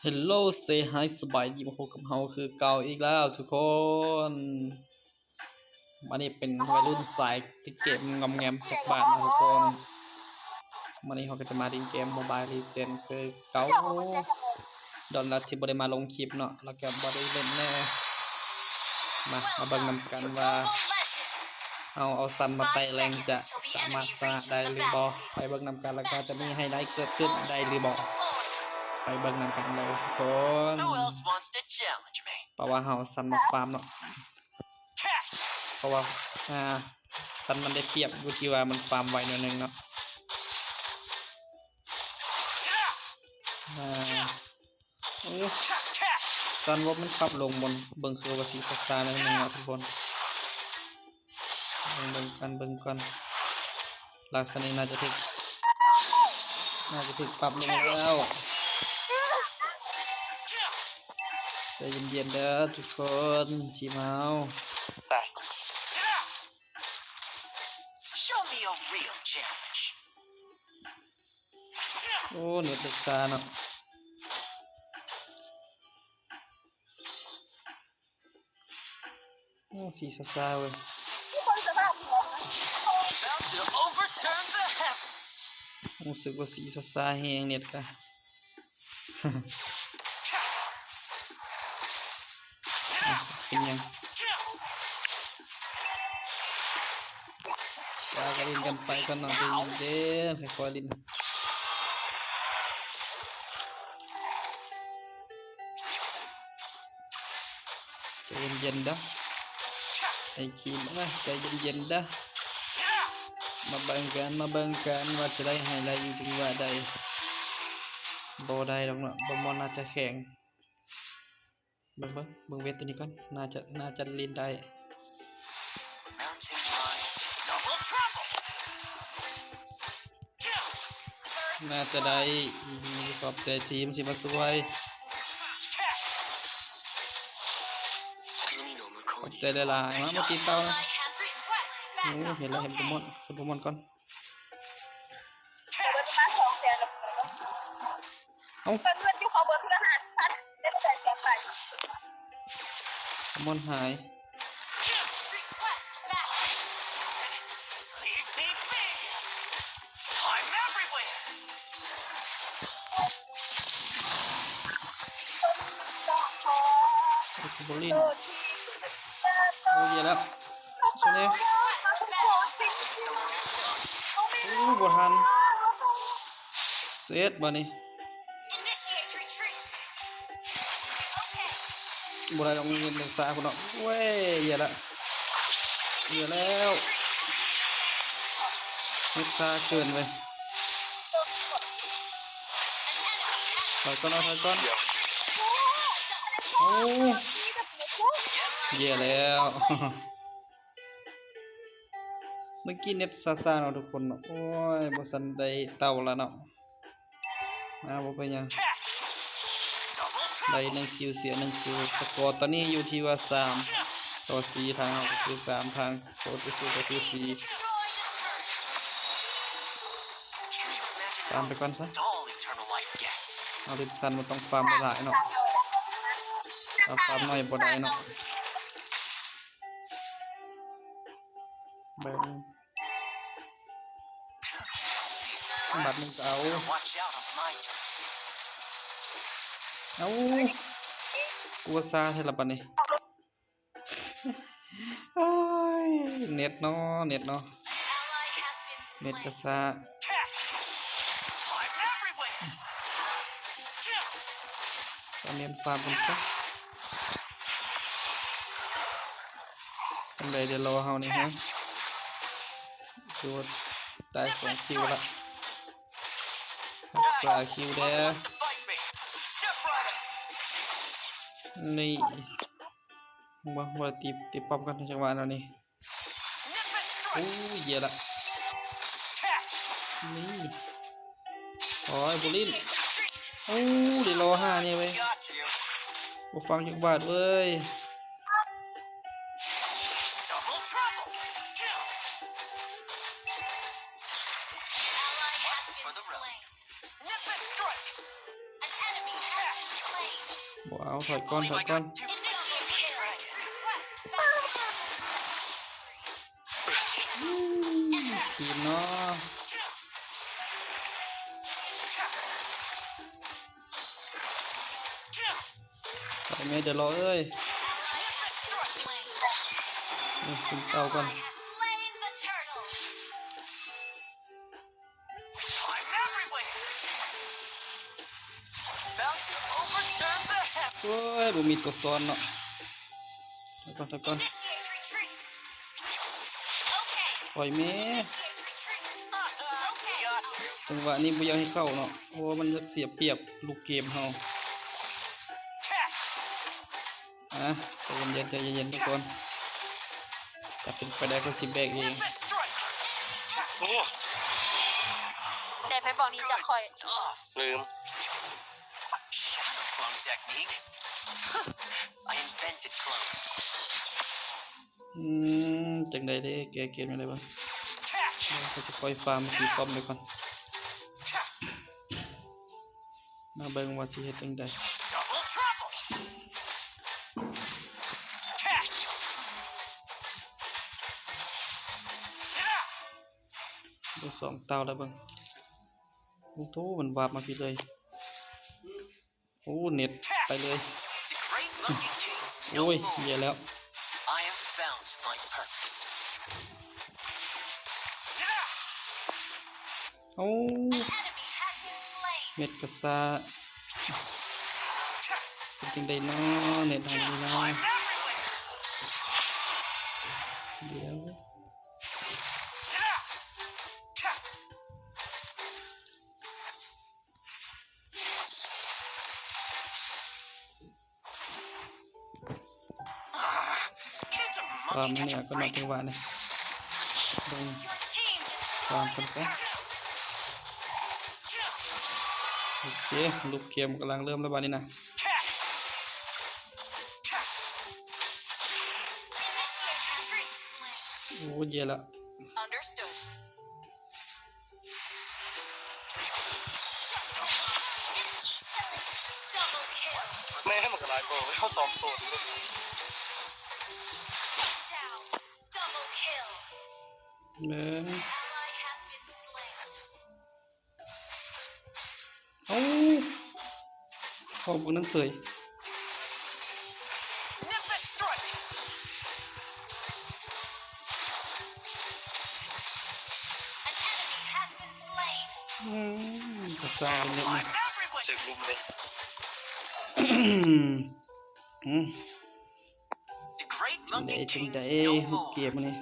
Hello say hi ສະບາຍດີ ມາພົບກັບເຮົາຄືເກົ່າອີກແລ້ວທຸກຄົນ. ບັດນີ້ເປັນໄວລຸ້ນສາຍຕິດເກມງອມແງມຈັກບາດນະທຸກຄົນ. ມື້ນີ້ເຮົາກໍຈະມາຫຼິ້ນເກມ Mobile Legends ຄືເກົ່າ. ດົນແລ້ວທີ່ບໍ່ໄດ້ມາລົງຄລິບເນາະ ແລ້ວກໍບໍ່ໄດ້ຫຼິ້ນແນ່. ມາ ມາເບິ່ງນຳກັນວ່າ ເຮົາເອົາຊັ້ນມາໄຕ່ແລງຈະສາມາດຊະນະໄດ້ຫຼືບໍ່? ໄປເບິ່ງນຳກັນ ແລ້ວກໍຈະມີໄຮໄລເກີດຂຶ້ນໄດ້ຫຼືບໍ່? ໄປເບິ່ງນຳກັນເລີຍທຸກຄົນ. Who else wants to challenge me? ເພາະວ່າເຮົາເອົາຊັ້ນມາຟາມເນາະ ເພາະວ່າ ອ່າ ຊັ້ນມັນໄດ້ປຽບຢູ່ທີ່ວ່າມັນຟາມໄວໜ້ອຍໜຶ່ງເນາະ. ອ່າ ໂອ້ ຊັ້ນວ່າມັນປັບລົງບໍ່? ເບິ່ງຄືວ່າຊິຊາໆໜ້ອຍໜຶ່ງເນາະທຸກຄົນ. ເບິ່ງ ເບິ່ງກັນ ເບິ່ງກ່ອນ. ລັກສະນະນີ້ໜ້າຈະຖືກ ໜ້າຈະຖືກປັບລົງແລ້ວ. ໃຈເຢັນໆເດີທຸກຄົນ ທີມເຮົາ. Show me a real challenge. ໂອ້ ເນັດເລັກຊາເນາະ. ໂອ້ ສີຊາໆເວີຍ. About to overturn the heavens. ຮູ້ສຶກວ່າສີຊາໆແຮງເນັດກະ. ເປັນຫຍັງ? ວ່າກໍຫຼິ້ນກັນໄປກ່ອນເນາະ ໃຈເຢັນໆ ຄ່ອຍໆຫຼິ້ນ. ໃຈເຢັນໆເດີ ໄອ້ຄີມເອີຍ ໃຈເຢັນໆເດີ. ມາເບິ່ງກັນ ມາເບິ່ງກັນວ່າຈະໄດ້ໄຮໄລຢູ່ຈັງຫວະໃດ. ບໍ່ໄດ້ດອກເນາະ ບໍ່ ບໍ່ໜ້າຈະແຂງ. ເບິ່ງ ເບິ່ງ ເບິ່ງເວດໂຕນີ້ກ່ອນ ໜ້າຈະ ໜ້າຈະຫຼິ້ນໄດ້. Mountain rise, double trouble. ໜ້າຈະໄດ້. ຂອບໃຈທີມທີ່ມາຊ່ວຍ ຂອບໃຈຫຼາຍໆ. ມາ ມາຕີເຕົານະ. ໂອ້ ເຫັນແລ້ວ ເຫັນໂປເກມອນ ເຫັນໂປເກມອນກ່ອນ. ເອົາ ເພິ່ນ ເພິ່ນຢູ່ ເຂົາເບິດ ເພິ່ນ ຫ້າພັນ ເຈັດແສນກວ່າໄປ. ໂປເກມອນຫາຍ. Leave me be. I'm everywhere. ໂອ້ ຊິບໍ່ຫຼິ້ນ ໂອ້ ເຢັນແລ້ວ ຊ່ວຍແດ່. ໂອ້ ບໍ່ທັນ ເຊັດບາດນີ້. Initiate retreat. ບໍ່ໄດ້ດອກ ເງິນເປັນຊາພຸ້ນເນາະ. ໂອ້ຍ ເຢັນລະ ເຢັນແລ້ວ ເນັດຊາເກີນເວີຍ. ຖອຍກ່ອນ ເອົາ ຖອຍກ່ອນ. ໂອ້ ເຢັນແລ້ວ. ເມື່ອກີ້ເນັດຊ້າໆເນາະທຸກຄົນເນາະ. ໂອ້ຍ ບໍ່ທັນໄດ້ເຕົາລະເນາະ. ອ່າ ບໍ່ເປັນຫຍັງ ໄດ້ໜຶ່ງຄິວ ເສຍໜຶ່ງຄິວ. ສະກໍຕອນນີ້ຢູ່ທີ່ວ່າສາມຕໍ່ສີ່ ທາງເຮົາກໍຄືສາມ ທາງໂປຣເຈສກະຄືສີ່. ຟາມໄປກ່ອນຊະ ເຮົາຫຼິ້ນຊັ້ນ ບໍ່ຕ້ອງຟາມຫຼາຍເນາະ ເຮົາຟາມໜ້ອຍບໍ່ໄດ້ເນາະ. ເບິ່ງ ບາດໜຶ່ງກໍເອົາ ເອົາ ກູວ່າຊ້າແທ້ລະບາດນີ້. ໂອ້ຍ ເນັດເນາະ ເນັດເນາະ ເນັດກໍຊ້າ. ຕອນນີ້ຟາມເປັນຊະ ຈັ່ງໃດເດ ລໍເຮົານີ້ຮະ ຄືວ່າຕາຍສອງຄິວລະ ຮັກສາຄິວແດ່. ນີ້ ບໍ່ ບໍ່ໄດ້ຕີ ຕີປ້ອມກັນຈັງຫວະແນວນີ້. ໂອ້ຍ ເຢັນລະ ນີ້ ໂອ້ຍ ບໍ່ຫຼິ້ນ. ໂອ້ ໄດ້ລໍຫ້ານີ້ເວີຍ ບໍ່ຟັງຈັກບາດເວີຍ. ເອົາ ຖອຍກ່ອນ ຖອຍກ່ອນ. ອືມ ຄືນເນາະ ໄປແມ່ເດີລໍເອີຍ. ເອີ ຂຶ້ນເຕົາກ່ອນ. ໂອ້ຍ ບໍ່ມີຕົວຊ້ອນເນາະ. ຖອຍກ່ອນ ຖອຍກ່ອນ. ປ່ອຍແມ່. ຈັງຫວະນີ້ບໍ່ຢາກໃຫ້ເຂົ້າເນາະ ເພາະວ່າມັນຈະເສຍປຽບລູກເກມເຮົາ. ອ່ະ ໃຈເຢັນໆ ໃຈເຢັນໆ ທຸກຄົນ. ຈະເປັນໄປໄດ້ ຂ້ອຍຊິແບກເອງ. ໂອ້ ແຕ່ໃຜບອກນີ້ຈາກຂ້ອຍ? ລືມ. ອືມ ຈັ່ງໃດເດ້ ແກ້ເກມຈັ່ງໃດເບິ່ງ. ເຮົາຈະຄ່ອຍຟາມຕີປ້ອມໄປກ່ອນ. ມາເບິ່ງວ່າຊິເຮັດຈັ່ງໃດ. ໄດ້ສອງເຕົາແລ້ວເບິ່ງ. ໂອ້ໂຫ ມັນວາບມາພີ້ເລີຍ. ໂອ້ ເນັດໄປເລີຍ. ໂອ້ຍ ແຍ່ແລ້ວ. ໂອ້ ເນັດກະຊ້າ. ເປັນຈັ່ງໃດເນາະ ເນັດເຮົານີ້ເນາະ. ດຽວ ຄວາມນີ້ກໍມາຈັງຫວະນີ້ ເບິ່ງຄວາມກັນໄປ. ໂອເຄ ລູກເກມກຳລັງເລີ່ມແລ້ວບາດນີ້ນະ. ໂອ້ ແຍ່ລະ. ແມ່ນ ມັນກໍຫຼາຍໂຕ ເຮົາສອງໂຕນີ້ເດ້. ເບິ່ງ ເອົ້າ ເຂົ້າພວກນັ້ນເສີຍ. ອືມ ກະສ້າງເປັນແບບນີ້ ເຊິ່ງລຸ່ມເດ້. ອືມ ຈັ່ງໃດ ຈັ່ງໃດ ເກມນີ້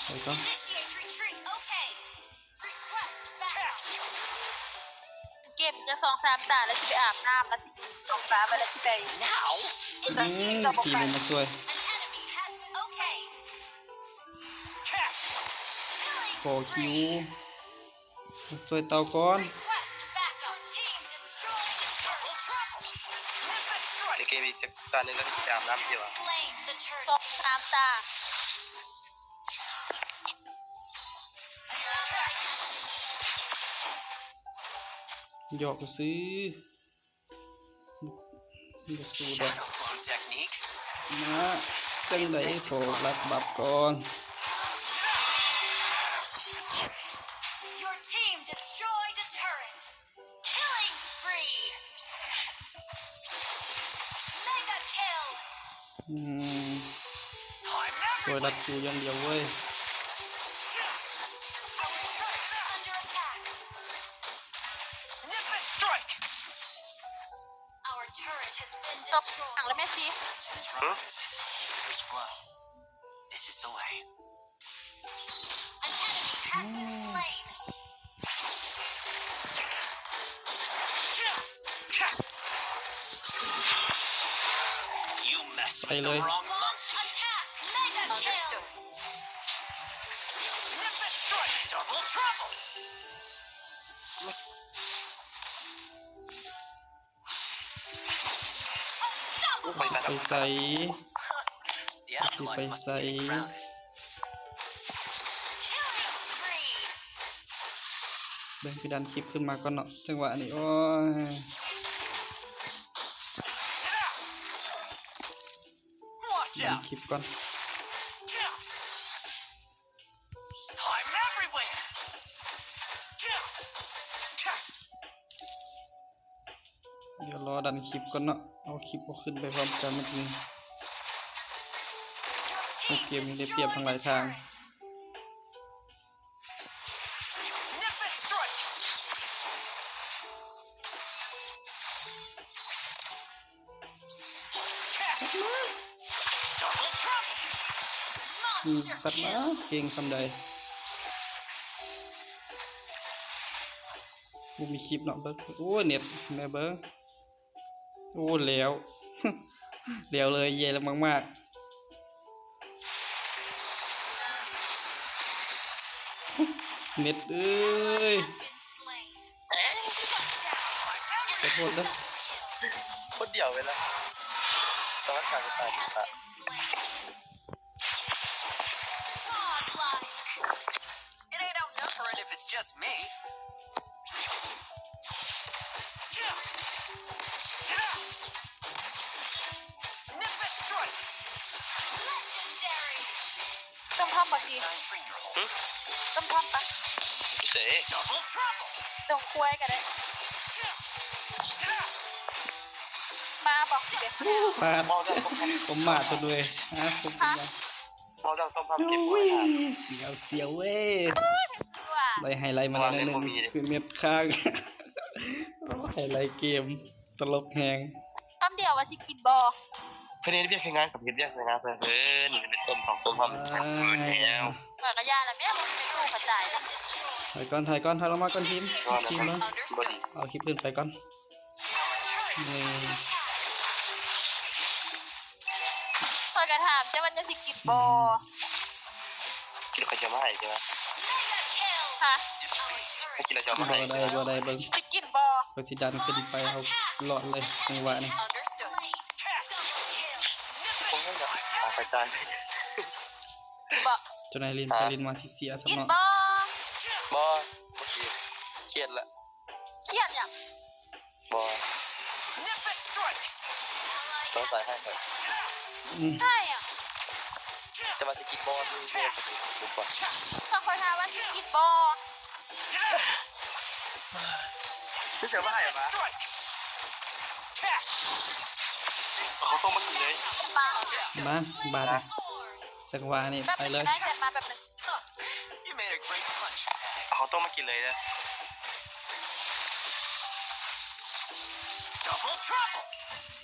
ໄປກ່ອນ. ເກມຈະສອງສາມຕາ ແລ້ວຊິໄປອາບນ້ຳ ແລ້ວຊິສອງສາມ ແລ້ວຊິໄປ ອືມ ທີມມາຊ່ວຍ ຂໍຄິວ ມາຊ່ວຍເຕົາກ່ອນ. ເກມອີກຈັກຕາໜຶ່ງ ແລ້ວຊິໄປອາບນ້ຳຢູ່ຫວາ ສອງສາມຕາ. ຢອກຊື່ ບໍ່ສູ້ດອກ. ມາ ຈັ່ງໃດ ຂໍລັກບັບກ່ອນ. Killing spree. Mega kill. ອືມ ຊ່ວຍລັດຄິວຢ່າງດຽວເວີຍ. Our turret has been destroyed. ຕົບຫຼັງແລ້ວແມ່ຊີ. This is the way. An enemy has been slain. You messed with the wrong monkey. Attack! Mega kill! Nimbus strike! Double trouble! ໄປໃສ? ຊິໄປໃສ? ເປັນຫຍັງຄືບໍ່ໄປ? ເປັນຫຍັງຄືບໍ່ໄປ? ເປັນຫຍັງຄືບໍ່ໄປ? ເບິ່ງ ຊິດັນຄລິບຂຶ້ນມາກ່ອນເນາະ ຈັງຫວະນີ້ ໂອ້ຍ ດັນຄລິບກ່ອນ. ດຽວລໍດັນຄລິບກ່ອນເນາະ ເອົາຄລິບເອົາຂຶ້ນໄປພ້ອມກັນ ມັນຈຶ່ງ ເກມນີ້ໄດ້ປຽບທັງຫຼາຍທາງ. ອືມ ສັດມາເກັ່ງສ່ຳໃດ. ບໍ່ມີຄລິບເນາະ ເບິ່ງ ໂອ້ຍ ເນັດແມ່ເບິ່ງ ໂອ້ ແລ້ວ ແລ້ວເລີຍ ແຍ່ແລ້ວມາກໆ ເນັດເອີຍ. ຂໍໂທດເດີ ຄົນດຽວເວລາ ຕາຍ ຕາຍ ຕາຍ. It ain't outnumbered if it's just me. Legendary. ຕົ້ມທຳປະ? ຫຶ? ຕົ້ມທຳປະ? ເສ ຕົ້ມຄວາຍກໍໄດ້. ມາບໍ່? ມາ ຜົມມາຕົວເລີຍ. ຮະ? ເວົ້າເລື່ອງຕົ້ມທຳເກັບໄວ້ ໂອ້ຍ ສຽວ ສຽວເວີຍ. ໄດ້ໄຮໄລມາແລ້ວໜຶ່ງ ຄືເມັດຄ້າງ. ໂອ້ ໄຮໄລເກມ ຕະຫຼົກແຮງ. ຄຳດຽວວ່າຊິກິນບໍ່? ເພິ່ນເຮັດວຽກເຮັດງານກັບເຮັດວຽກເຮັດງານເພິ່ນ. ເອີ ນີ້ເປັນຕົ້ມຂອງຕົ້ມຫອມ ເອີ ແລ້ວ ຂ້ອຍກໍຢ້ານລະແມ່ ບໍ່ມີແມ່ຕູ້ກະຕາຍລະ. ຖອຍກ່ອນ ຖອຍກ່ອນ ຖອຍລົງມາກ່ອນທີມ ທີມເບິ່ງ ບໍ່ດີ ເອົາຄລິບອື່ນໄປກ່ອນ. ອືມ ຂ້ອຍກໍຖາມເຈົ້າວ່າເຈົ້າຊິກິນບໍ່? ກິນແລ້ວຂ້ອຍຈະເອົາມາໃຫ້ ໃຊ່ບໍ່? ຮະ? ຖ້າກິນແລ້ວຈະເອົາມາໃຫ້ ບໍ່ໄດ້ ບໍ່ໄດ້ ເບິ່ງ ຊິກິນບໍ່? ຂ້ອຍຊິດັນຂຶ້ນໄປເອົາຫຼອດເລີຍ ຈັງຫວະນີ້ ໂອ້ຍ ຕາຍ ຕາຍ ຕາຍ. ບໍ່ ເຈົ້ານາຍຫຼິ້ນໄປຫຼິ້ນມາຊິເສຍຊະເນາະ. ກິນບໍ່? ບໍ່ ບໍ່ກິນ ຄຽດລະ. ຄຽດຫຍັງ? ບໍ່ ຕ້ອງໃສ່ໃຫ້ຂ້ອຍ. ອືມ ໃຫ້ຫຍັງ? ຈະວ່າຊິກິນບໍ່ ມີແມ່ບໍ່? ຂ້ອຍຖາມວ່າຊິກິນບໍ່? ຄືຊິເອົາມາໃຫ້ຫວາ? ເອົາເຂົ້າຕົ້ມມາກິນເລີຍ. ມາ ບາດນີ້ ຈັງຫວະນີ້ໄປເລີຍ. ເອົາເຂົ້າຕົ້ມມາກິນເລີຍເດີ.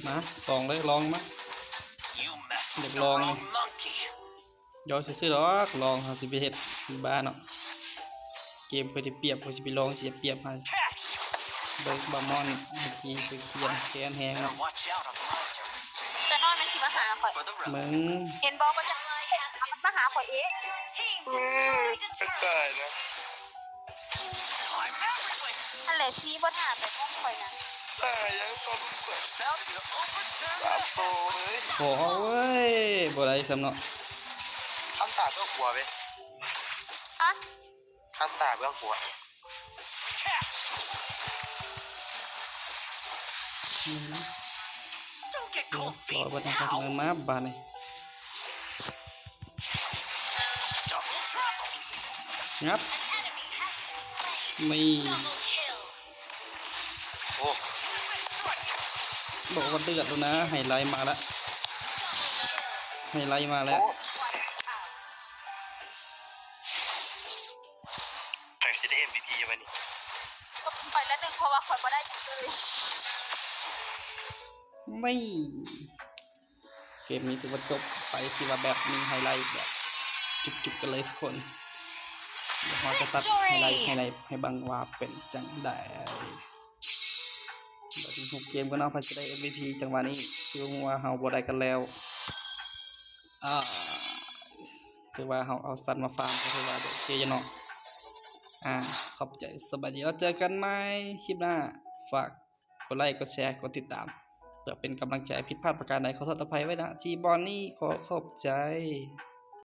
ມາ ລອງເລີຍ ລອງມາ. ຢາກລອງນີ້ ຢອກຊື່ໆດອກ ລອງ ເຮົາຊິໄປເຮັດບ້າເນາະ. ເກມຂ້ອຍໄດ້ປຽບ ຂ້ອຍຊິໄປລອງຊິໄດ້ປຽບໃຫ້. ເບິ່ງບາມອນ ເມື່ອກີ້ໄປຂຽນແຄ້ນແຮງເນາະ. ແຕ່ນ້ອຍມັນຊິມາຫາຂ້ອຍ. ເບິ່ງ ເຫັນບໍ່ ມັນມາຫາຂ້ອຍເອງ. ອືມ ຕາຍລະ. ຫັ້ນແຫຼະ ຊີບໍ່ຖ້າໄປຫ້ອງຂ້ອຍນະ. ຕາຍຍັງ ຕອນເປີດ ສາມໂຕເລີຍ. ໂອ້ຍ ບໍ່ໄດ້ຊ້ຳເນາະ. ຄຳຕາເບື້ອງຂວາເວີຍ. ຮະ? ຄຳຕາເບື້ອງຂວາ. ອືມ ໂອ້ ເອົາເບິດນະ ເອົາມາບາດນີ້. ງັບ ນີ້ ໂອ້ ບອກວ່າເດືອດແລ້ວນະ. ໄຮໄລມາລະ ໄຮໄລມາແລ້ວ. ໂອ້ ໃຜຊິໄດ້ເອັມວີພີບາດນີ້? ຂ້ອຍລະໜຶ່ງ ເພາະວ່າຂ້ອຍບໍ່ໄດ້ຫຍັງເລີຍ. ນີ້ ເກມນີ້ຖືວ່າຈົບໄປ ຖືວ່າແບບມີໄຮໄລແບບຈຸກໆກັນເລີຍທຸກຄົນ. ດຽວເຮົາຈະຕັດໄຮໄລ ໄຮໄລໃຫ້ເບິ່ງວ່າເປັນຈັ່ງໃດ. ບາດນີ້ຫົກເກມກັນເນາະ ໃຜຊິໄດ້ເອັມວີພີ. ຈັງຫວະນີ້ຄືຮູ້ວ່າເຮົາບໍ່ໄດ້ກັນແລ້ວ. ອາ ຖືວ່າເຮົາເອົາສັດມາຟາມ ກໍຖືວ່າໂອເຄຢູ່ເນາະ. ອາ ຂອບໃຈ ສະບາຍດີ ແລ້ວເຈີກັນໃໝ່ຄລິບໜ້າ. ຝາກ ກົດໄລ ກົດແຊ ກົດຕິດຕາມ ເພື່ອເປັນກຳລັງໃຈ. ຜິດພາດປະການໃດ ຂໍໂທດອະໄພໄວ້ນະທີ່ບ່ອນນີ້. ຂໍຂອບໃຈ.